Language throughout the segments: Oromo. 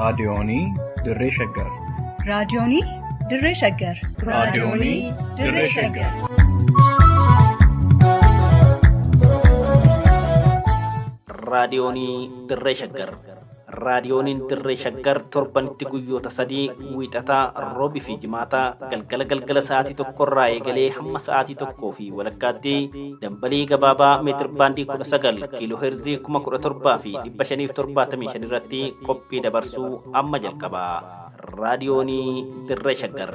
Raadiyoonii Dirree Shaggar. Raadiyoonii Dirree Shaggar. Raadiyoonii Dirree Shaggar. Raadiyoonii Dirree Shaggar. Raadiyooniin Dirree Shaggar torbanitti guyyoota 3, wiixataa, roobii fi jimaataa, galgala galgala sa'aatii 1rraa eegalee hamma sa'aatii 1:30tti dambalii gabaabaa meetir baandii 19 kiiloo heerzii 17,575 irratti qophii dabarsuu amma jalqaba. Raadiyoonii Dirree Shaggar.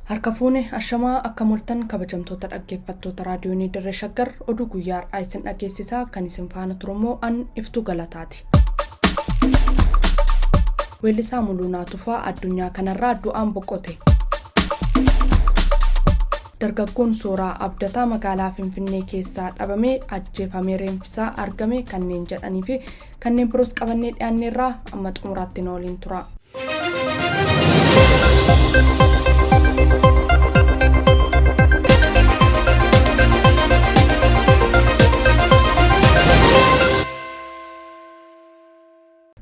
Harka fuune, ashamaa, akka moltan kabajamtoota dhaggeeffattoota Raadiyoonii Dirree Shaggar, oduu guyyaa har'aa isin dhageessisaa kan isin faana turummoo an Iftuu Galataati. Weellisaa Muluunaa Tufaa addunyaa kanarraa du'aan boqote. Dargaggoon Sooraa Abdataa magaalaa Finfinnee keessaa dhabamee ajjeefamee reenfisaa argame kanneen jedhanii fi kanneen biroos qabannee dhiyaanneerraa, amma xumuraatti nu waliin tura.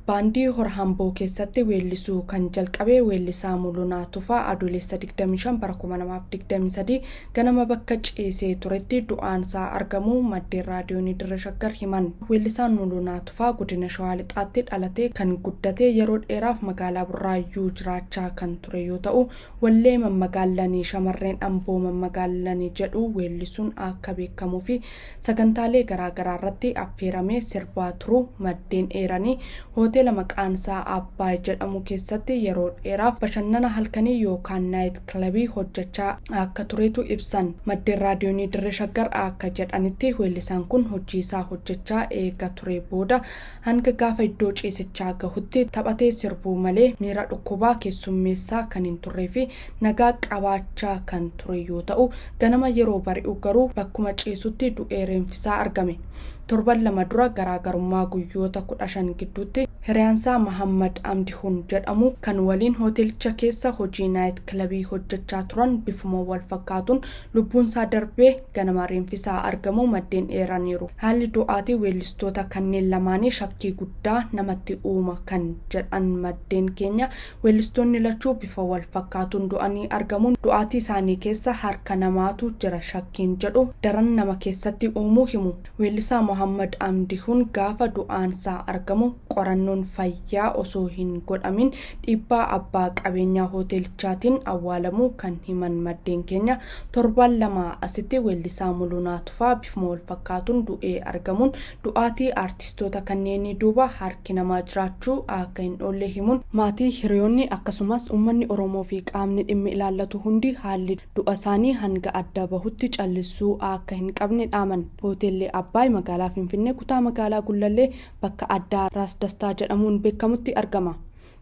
Baandii Horhamboo keessatti weellisuu kan jalqabe weellisaa Mulunaa Tufaa Adoolessa 25 bara 2023 ganama bakka ciisee turetti du'aansaa argamuu maddeen Raadiyoonii Dirree Shaggar himan. Weellisaan Mulunaa Tufaa godina Shawaa Lixaatti dhalatee kan guddate, yeroo dheeraaf magaalaa Burraayyuu jiraachaa kan ture yoo ta'u, wallee "Mammagaallanii shamarreen Amboo mammagaallanii" jedhu weellisuun akka beekamuu fi sagantaalee garaagaraa irratti affeeramee sirbaa turuu maddeen eeranii, hoteela maqaansaa Abbaay jedhamu keessatti yeroo dheeraaf bashannana halkanii yookaan night clubii hojjechaa akka turetu ibsan. Maddeen Raadiyoonii Dirree Shaggar akka jedhanitti, weellisaan kun hojii isaa hojjechaa eega ture booda hanga gaafa iddoo ciisichaa gahutti taphatee sirbuu malee miira dhukkubaa keessummeessaa kan hin turree fi nagaa qabaachaa kan ture yoo ta'u, ganama yeroo bari'u garuu bakkuma ciisutti du'ee reenfisaa argame. Torban 2 dura, garaagarummaa guyyoota 15 gidduutti, hiriyaansaa Mahammad Amdihun jedhamu kan waliin hoteelicha keessa hojii night clubii hojjechaa turan bifuma wal fakkaatuun lubbuunsaa darbee ganama reenfisaa argamu maddeen eeraniiru. Haalli du'aatii weellistoota kanneen lamaanii shakkii guddaa namatti uuma kan jedhan maddeen keenya, weellistoonni lachuu bifa wal fakkaatuun du'anii argamuun du'aatii isaanii keessa harka namaatu jira shakkiin jedhu daran nama keessatti uumuu himu. Weellisaa Mohammad Amdihun gaafa du'aansaa argamu qorannoon fayyaa osoo hin godhamin dhiibbaa abbaa qabeenyaa hoteelichaatiin awwaalamuu kan himan maddeen keenya, torban 2 asitti weellisaa Mulunaa Tufaa bifuma wal fakkaatuun du'ee argamuun du'aatii aartistoota kanneenii duuba harki namaa jiraachuu akka hin oolle himuun, maatii, hiriyoonni, akkasumas uummanni Oromoo fi qaamni dhimmi ilaallatu hundi haalli du'a isaanii hanga adda bahutti callisuu akka hin qabne dhaaman. Hoteelli Abbaay magaalaa Finfinnee, kutaa magaalaa Gullallee, bakka addaa Raas Dastaa jedhamuun beekamutti argama.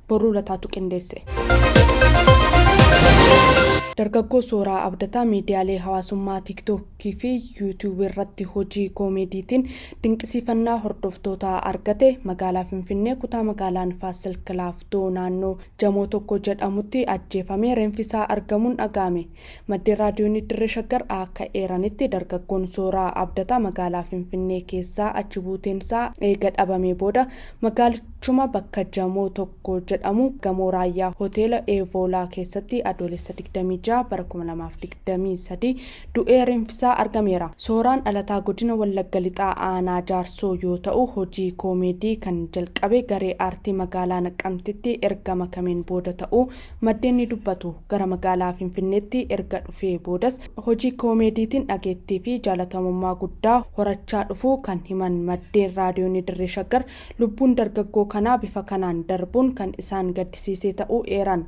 Borruu Lataatu qindeesse. Dargaggoo Sooraa Abdataa miidiyaalee hawaasummaa Tiiktookii fi Yuutuubii irratti hojii koomeediitiin dinqisiifannaa hordoftootaa argate magaalaa Finfinnee, kutaa magaalaa Nifaas Silk Laaftoo, naannoo Jamoo 1 jedhamutti ajjeefamee reenfisaa argamuun dhaga'ame. Maddeen Raadiyoonii Dirree Shaggar akka eeranitti, dargaggoon Sooraa Abdataa magaalaa Finfinnee keessaa achi buuteensaa eega dhabamee booda magaalichuma bakka Jamoo 1 jedhamu, gamoo Raayyaa Hoteela Eevoolaa keessatti Adoolessa 26 bara 2023 du'ee reenfisaa argameera. Sooraan dhalataa godina Wallagga Lixaa, aanaa Jaarsoo yoo ta'u, hojii koomeedii kan jalqabe garee aartii magaalaa Naqqamtitti erga makameen booda ta'uu maddeen ni dubbatu. Gara magaalaa Finfinneetti erga dhufee boodas hojii koomeediitiin dhageettii fi jaalatamummaa guddaa horachaa dhufuu kan himan maddeen Raadiyoonii Dirree Shaggar, lubbuun dargaggoo kanaa bifa kanaan darbuun kan isaan gaddisiisee ta'uu eeran.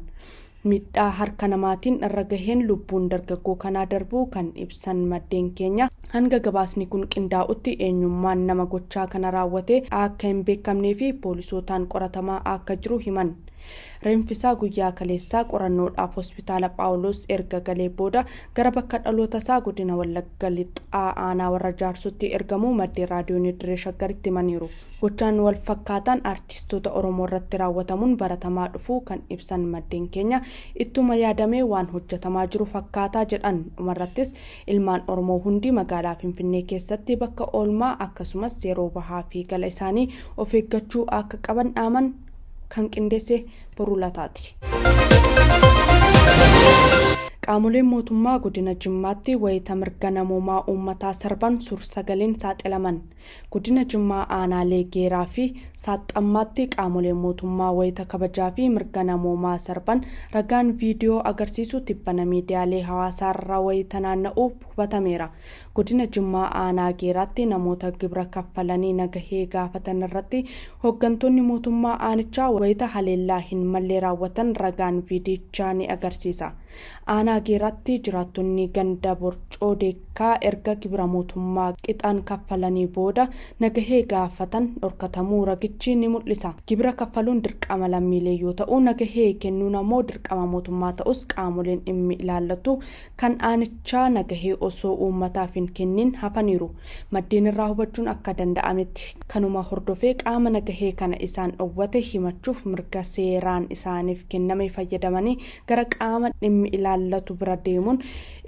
Miidhaa harka namaatiin irra gaheen lubbuun dargaggoo kanaa darbuu kan ibsan maddeen keenya, hanga gabaasni kun qindaa'utti eenyummaan nama gochaa kana raawwate akka hin beekamnee fi poolisootaan qoratamaa akka jiru himan. Reenfisaa guyyaa kaleessaa qorannoodhaaf hospitaala Phaawulos erga galee booda gara bakka dhaloota isaa godina Wallagga Lixaa aanaa warra Jaarsootti ergamuu maddeen raadiyoonii Dirree Shaggaritti himaniiru. Gochaan wal fakkaataan artistoota Oromoo irratti raawwatamuun baratamaa dhufuu kan ibsan maddeen keenya ittuma yaadamee waan hojjetamaa jiru fakkaataa jedhan. Dhumarrattis ilmaan Oromoo hundi magaalaa Finfinnee keessatti bakka oolmaa akkasumas yeroo bahaa fi gala isaanii of eeggachuu akka qaban dhaaman kan qindeesse Boruu Lataati. Qaamoleen mootummaa godina Jimmaatti wayita mirga namoomaa uummataa sarban suur-sagaleen saaxilaman. Godina Jimmaa aanaalee Geeraa fi Saaxxammaatti qaamoleen mootummaa wayita kabajaa fi mirga namoomaa sarban ragaan viidiyoo agarsiisu tibbana miidiyaalee hawaasaarra wayita naanna'u hubatameera. Godina Jimmaa aanaa Geeraatti namoota gibira kaffalanii nagahee gaafatan irratti hooggantoonni mootummaa aanichaa wayita haleellaa hin malle raawwatan ragaan viidiyichaa ni agarsiisa. Aanaa Geeraatti jiraattonni ganda Borcoo Deekkaa erga gibira mootummaa qixaan kaffalanii booda nagahee gaafatan dhorkatamuu ragichi ni mul'isa. Gibira kaffaluun dirqama lammiilee yoo ta'u nagahee kennuun ammoo dirqama mootummaa ta'us qaamoleen dhimmi ilaallatu kan aanichaa nagahee osoo uummataaf hin kennin hafaniiru. Maddeen irraa hubachuun akka danda'ametti kanuma hordofee qaama nagahee kana isaan dhowwate himachuuf mirga seeraan isaaniif kenname fayyadamanii gara qaama dhimmi ilaallatu bira deemuun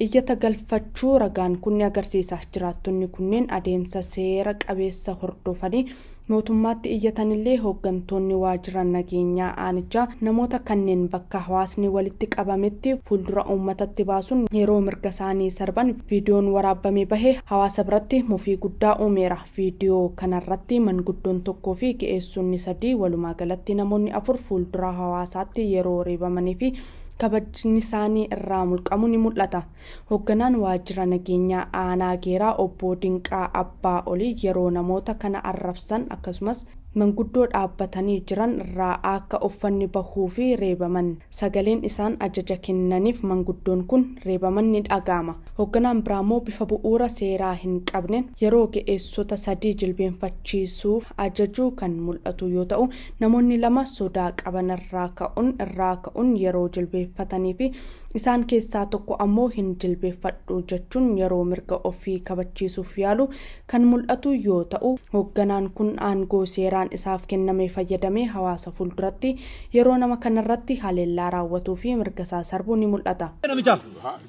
iyyata galfachuu ragaan kun ni agarsiisa. Jiraattonni kunneen adeemsa seera qabeessa hordofanii mootummaatti iyyatanillee hooggantoonni waajjira nageenyaa aanichaa namoota kanneen bakka hawaasni walitti qabametti fuuldura uummatatti baasuun yeroo mirga isaanii sarban viidiyoon waraabamee bahe hawaasa biratti mufii guddaa uumeera. Viidiyoo kanarratti manguddoon tokkoo fi ga'eessonni sadii walumaa galatti namoonni afur fuuldura hawaasaatti yeroo reebamanii fi kabajni isaanii irraa mulqamu ni mul'ata. Hoogganaan waajjira nageenyaa aanaa Geeraa obbo Dinqaa Abbaa Olii yeroo namoota kana arrabsan akkasumas manguddoo dhaabbatanii jiran irraa akka uffanni bahuu fi reebaman sagaleen isaan ajaja kennaniif manguddoon kun reebaman ni dhaga'ama. Hoogganaan biraamoo bifa bu'uura seeraa hin qabneen yeroo ga'eessota sadii jilbeenfachiisuuf ajaju kan mul'atu yoo ta'u namoonni lama sodaa qaban irraa ka'uun yeroo jilbeenfatanii fi isaan keessaa tokko ammoo hin jilbeenfadhu jechuun yeroo mirga ofii kabachiisuuf yaalu kan mul'atu yoo ta'u hoogganaan kun aangoo seeraan isaaf kenname fayyadamee hawaasa fuulduratti yeroo nama kanarratti haleellaa raawwatuu fi mirga isaa sarbuu ni mul'ata.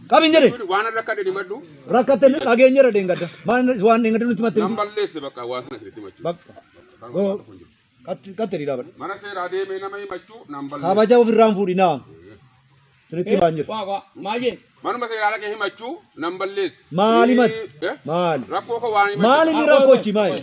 Kam jedhe? Waan rakkate himadhu. Rakkate dhageenyera deengadda. Maal waan deengadda nuti matte. Nan balleesse bakka waan sana sirriitti himachuu. Bakka. Goo. Katte dhiiraa. Mana seeraa deemee nama himachuu nan balleesse. Kabaja ofirraan fuudhinaa. Sirriitti baan jira. Waa maal jee? Manuma seeraa dhaqee himachuu nan balleesse. Maali mati? Maali? Rakkoo koo waan himachuu. Maali ni rakkochi maali?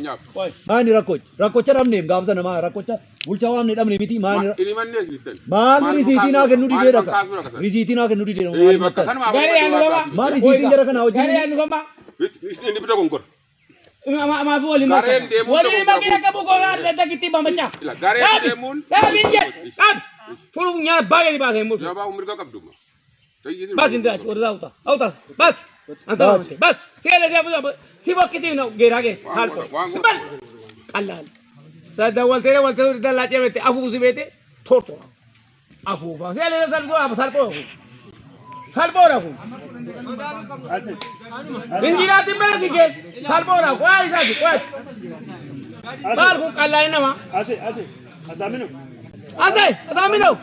Maali rakkochi? Rakkocha dhabneem gaafsa namaa rakkocha bulchaa waan dhabne miti maali? Inni mannees nittan. Maali risiitii naa kennu didee dhaka? Risiitii naa kennu didee maali makka? Garee anu gama. Maali risiitiin jara kana hojii? Garee anu gama. Inni bita gongora. Maafi waliin makka. Gareen deemuun Waliin makka akka bukoo adda adda kitti bamachaa. Gareen deemuun. Dhaabi hin jedhe. Dhaabi. Furu nyaa baay'ee baasee mutu. Jabaa mirga qabduma. بس انت وردا اوتا اوتا بس انت بس سيلا زي سيبك كتير غير هاجي حالكو بل قلال سدا ولتري ولتري دلا جبت افو سبيته تورتو افو سيلا سالكو سالكو سالبو راكو انجيراتي ملكي كي سالبو راكو اي ساسي كويس بالكو قلال نما اسي اسي ازامينو اسي ازامينو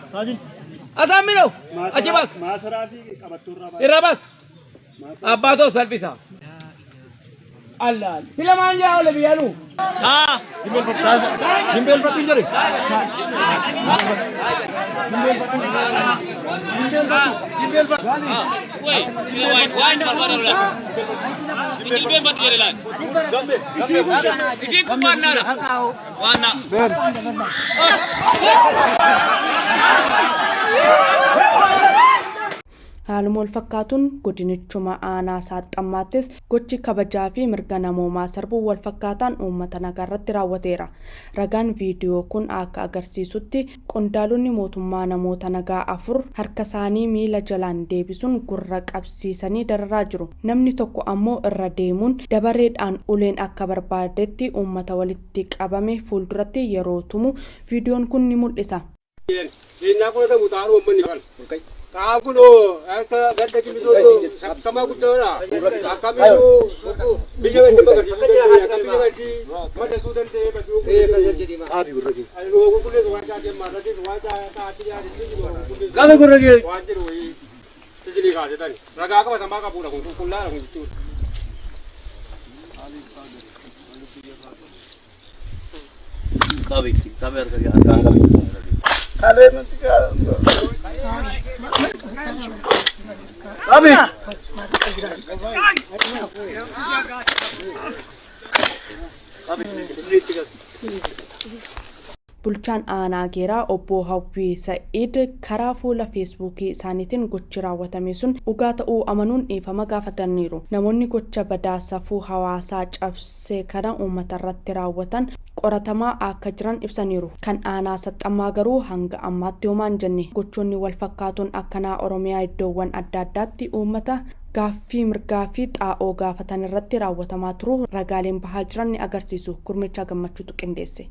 Asaamino achi bas. Irra bas. Abbaatoo salphisa. Allah. Sila maan jaa ole biyyaanu. Hin beelfattu hin jedhe. Hin beelfattu. Haaluma wal fakkaatuun godinichuma aanaa Saaxxammaattis gochi kabajaa fi mirga namoomaa sarbuu wal fakkaataan uummata nagaa irratti raawwateera. Ragaan viidiyoo kun akka agarsiisutti qondaalonni mootummaa namoota nagaa afur harka isaanii miila jalaan deebisuun gurra qabsiisanii dararaa jiru. Namni tokko ammoo irra deemuun dabareedhaan uleen akka barbaadetti uummata walitti qabame fuulduratti yeroo tumu viidiyoon kun ni mul'isa. Innaa fudhatamu xaaruu uummanni kan. Xaakunoo akka gadda kimisootu shakkamaa guddaadha. Akkamiyyuu biyya gadi magarsiisuu danda'e akka biyya gadi madasuu danda'e baduu. Qulqulleessu waan caatee maarratti waan caatee yaadatti. Qabe gurra kee. Waan jedhu wayii isinii kaasetani. Ragaa qabatamaa qabuudha kun qulqullaadha kun jechuudha. Bulchaan aanaa Geeraa obbo Hawwii Sa'iid karaa fuula feesbuukii isaaniitiin gochi raawwatame sun dhugaa ta'uu amanuun dhiifama gaafataniiru. Namoonni gocha badaa safuu hawaasaa cabse kana uummata irratti raawwatan qoratamaa akka jiran ibsaniiru. Kan aanaa saxxammaa garuu hanga ammaatti homaa hin jenne. Gochoonni wal fakkaatoon akkanaa Oromiyaa iddoowwan adda addaatti uummata gaaffii mirgaa fi xaa'oo gaafatan irratti raawwatamaa turuu ragaaleen bahaa jiran ni agarsiisu. Gurmichaa Gammachuutu qindeesse.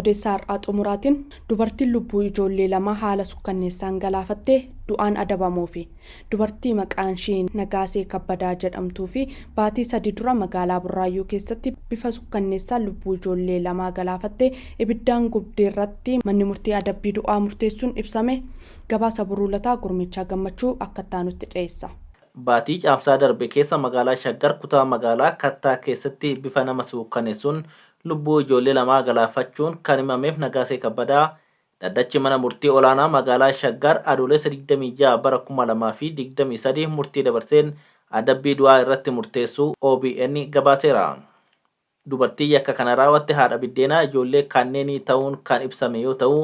Odeessaa har'aa xumuraatiin dubartiin lubbuu ijoollee lama haala sukkanneessaan galaafattee du'aan adabamuufi dubartii maqaan ishii Nagaasee Kabbadaa jedhamtuu fi baatii 3 dura magaalaa Burraayyuu keessatti bifa sukkanneessaan lubbuu ijoollee lamaa galaafattee ibiddaan gubdee irratti manni murtii adabbii du'aa murteessuun ibsame. Gabaasa Buruulataa Gurmichaa Gammachuu akka taanutti dhiyeessa. Baatii caamsaa darbe keessa magaalaa Shaggar kutaa magaalaa Kattaa keessatti bifa nama suukkaneessuun lubbuu ijoollee lamaa galaafachuun kan himameef Nagaasee Kabbadaa dhaddachi mana murtii olaanaa magaalaa Shaggar adoolessa 26 bara 2023 murtii dabarseen adabbii du'aa irratti murteessuu OBN gabaaseera. Dubartii yakka kana raawwatte haadha biddeenaa ijoollee kanneenii ta'uun kan ibsame yoo ta'u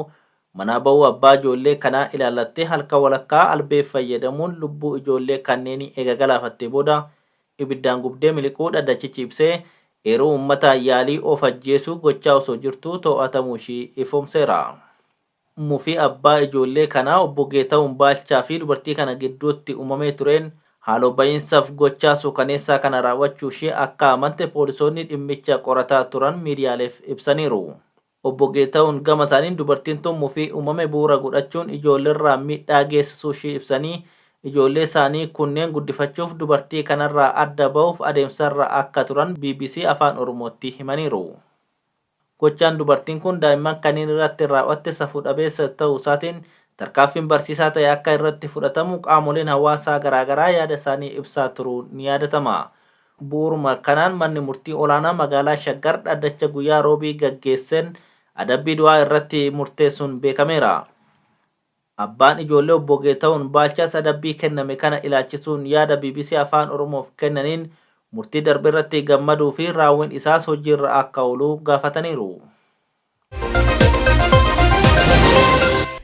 manaa ba'uu abbaa ijoollee kanaa ilaallattee halkan walakkaa albee fayyadamuun lubbuu ijoollee kanneenii eega galaafattee booda ibiddaan gubdee miliquu dhaddachichi ibsee yeroo uummata yaalii of ajjeesuu gochaa osoo jirtuu to'atamuu ishii ifoomseera. Mufii abbaa ijoollee kanaa obbo Geetahuun Baalchaa fi dubartii kana gidduutti uumamee tureen haaloo ba'iinsaaf gochaa suukaneessaa kana raawwachuu ishee akka amante poolisoonni dhimmicha qorataa turan miidiyaaleef ibsaniiru. Obbo Geetahuun gama isaaniin dubartiin tun mufii uumame bu'uura godhachuun ijoolleerraa miidhaa geessisuu ishee ibsanii ijoollee isaanii kunneen guddifachuuf dubartii kanarraa adda ba'uuf adeemsarra akka turan BBC Afaan Oromootti himaniiru. Gochaan dubartiin kun daa'imman kanneen irratti raawwatte safuu dhabeessa ta'uu isaatiin tarkaanfiin barsiisaa ta'e akka irratti fudhatamu qaamoleen hawaasaa garaagaraa yaada isaanii ibsaa turuun ni yaadatama. Bu'uuruma kanaan manni murtii olaanaa magaalaa Shaggar dhaddacha guyyaa roobii gaggeesseen adabbii du'aa irratti murteessuun beekameera. Abbaan ijoollee obbo Geetahuun Baalchaas adabbii kenname kana ilaalchisuun yaada BBC Afaan Oromoof kennaniin murtii darbe irratti gammaduu fi raawwiin isaas hojiirra akka oolu gaafataniiru.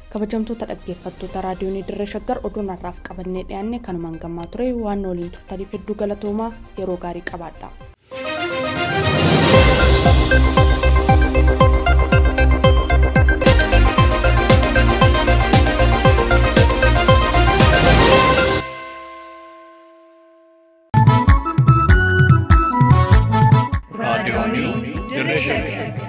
Kabajamtoota dhaggeeffattoota raadiyoon Dirree Shaggar oduun har'aaf qabannee dhiyaanne kanumaan gammaa ture waan waliin turtaniif hedduu galatoomaa yeroo gaarii qabaadha. Raadiyoonii Dirree Shaggar.